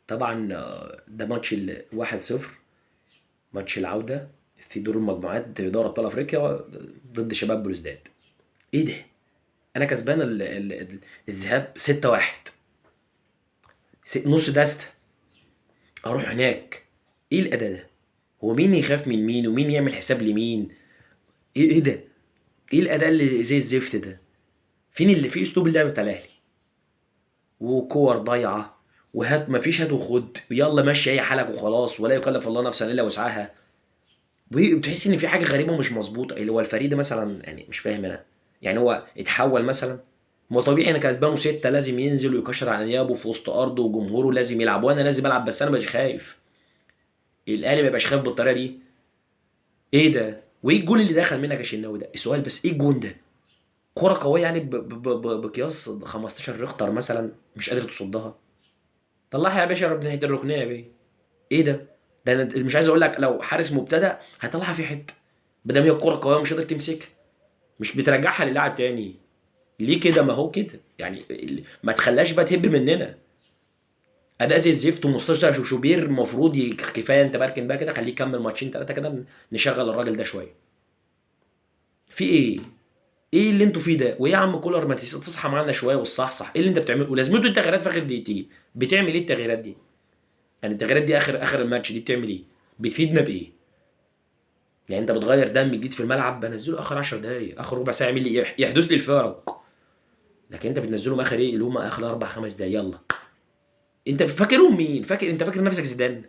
طبعا ده ماتش ال 1-0، ماتش العودة في دور المجموعات دوري ابطال افريقيا ضد شباب بلوزداد. ايه ده؟ انا كسبان الذهاب 6-1، نص دست، اروح هناك ايه الاداء ده؟ هو مين يخاف من مين ومين يعمل حساب لمين؟ ايه ده؟ ايه الاداء اللي زي الزفت ده؟ فين اللي فيه اسلوب اللعب بتاع الاهلي؟ وكور ضايعة، وهات مفيش هات وخد، يلا مشي اي حالك وخلاص، ولا يكلف الله نفسا الا وسعها. وبتحس ان في حاجة غريبة ومش مظبوطة، اللي هو الفريق ده مثلا، يعني مش فاهم انا، يعني هو اتحول مثلا؟ ما طبيعي انا كسبانه 6 لازم ينزل ويكشر على انيابه في وسط ارضه وجمهوره، لازم يلعب وانا لازم العب، بس انا مش خايف. الاهلي ما يبقاش خايف بالطريقة دي. ايه ده؟ وايه الجون اللي دخل منك يا شناوي ده؟ السؤال بس، ايه الجون ده؟ كرة قوية يعني بقياس 15 ريختر مثلا، مش قادر تصدها. طلعها يا باشا ناحية الركنية يا بيه. ايه ده؟ ده انا مش عايز اقول لك لو حارس مبتدأ هيطلعها في حتة، ما دام هي الكرة قوية مش قادر تمسكها، مش بترجعها للاعب تاني. ليه كده؟ ما هو كده يعني، ما تخليهاش بقى تهب مننا. اداء زي الزفت. ومستشفى شوبير المفروض كفاية انت بركن بقى كده، خليه يكمل ماتشين ثلاثة كده، نشغل الراجل ده شوية. في ايه؟ ايه اللي انتوا فيه ده؟ وايه يا عم كولر، ما تصحى معانا شوية والصحصح. ايه اللي انت بتعمله؟ ولازمته التغييرات في اخر دقيقتين. بتعمل ايه التغييرات دي؟ يعني التغييرات دي اخر الماتش دي بتعمل ايه؟ بتفيدنا بايه؟ يعني انت بتغير دم جديد في الملعب، بنزله اخر 10 دقايق، اخر ربع ساعة، يعمل لي يحدث لي الفارق. لكن انت بتنزلهم اخر ايه اللي هم اخر 4 5 دقايق. يلا انت فاكرهم مين؟ فاكر انت فاكر نفسك زيدان؟